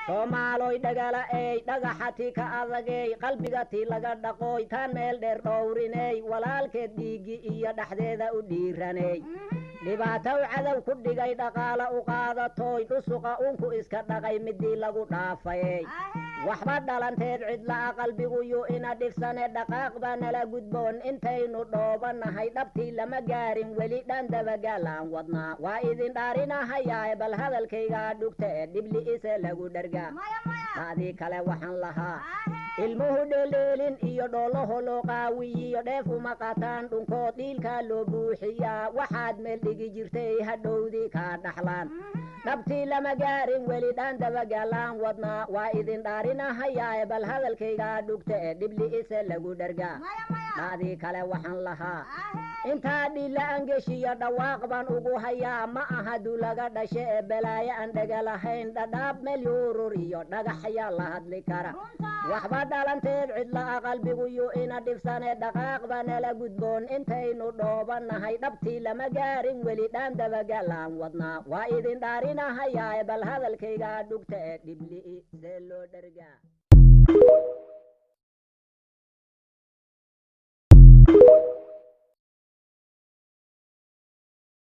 Soomaaloy dhagala ey, dhagaxati ka adagey, qalbigati laga dhaqooy, taan meel dheer dhowriney, walaalkeed dhiiggi iyo dhexdeeda u dhiiraney, dhibaatow cadow ku dhigay, dhaqaala u qaadatooy, dhusuqa unku iska dhaqay, midii lagu dhaafayey. Waxba dhalanteed cidla'a qalbigu yuu ina dhifsane, dhaqaaq baa nala gudboon intaynu dhoobanahay. Dhabtii lama gaarin weli, dhan dabagaalaan wadnaa. Waa idin dhaarinahayaae, bal hadalkaygaa dhugta ee dhibli ise lagu dhargaa. Taadii kale waxaan lahaa, ilmuhu dheeldheelin iyo dhoolaho loo qaawiyiyo dheef uma qataan dhunkood, dhiilkaa loo buuxiyaa. Waxaad meel dhigi jirtay hadhowdii kaa dhaxlaan. Dhabtii lama gaarin weli, dhan dabagaalaan wadnaa. Waa idin dhaarinahayaae, bal hadalkaygaa dhugta ee dhibli ise lagu dhargaa. Dhaadii kale waxaan lahaa, intaa dhila angeshiyo dhawaaq baan ugu hayaa, ma aha dulaga dhashe ee balaayo aan dhega lahayn. Dhadhaab meel yuurur iyo dhagaxyaa la hadli kara. Waxba dhalanteed cidla'a qalbigu yuu ina dhifsane, dhaqaaq baa nala gudboon intaynu dhoobanahay. Dhabtii lama gaarin weli, dhaan dabagaalaan wadnaa. Waa idin dhaarinahayaae, bal hadalkaygaa dhugta ee dhibli'i see loo dhargaa.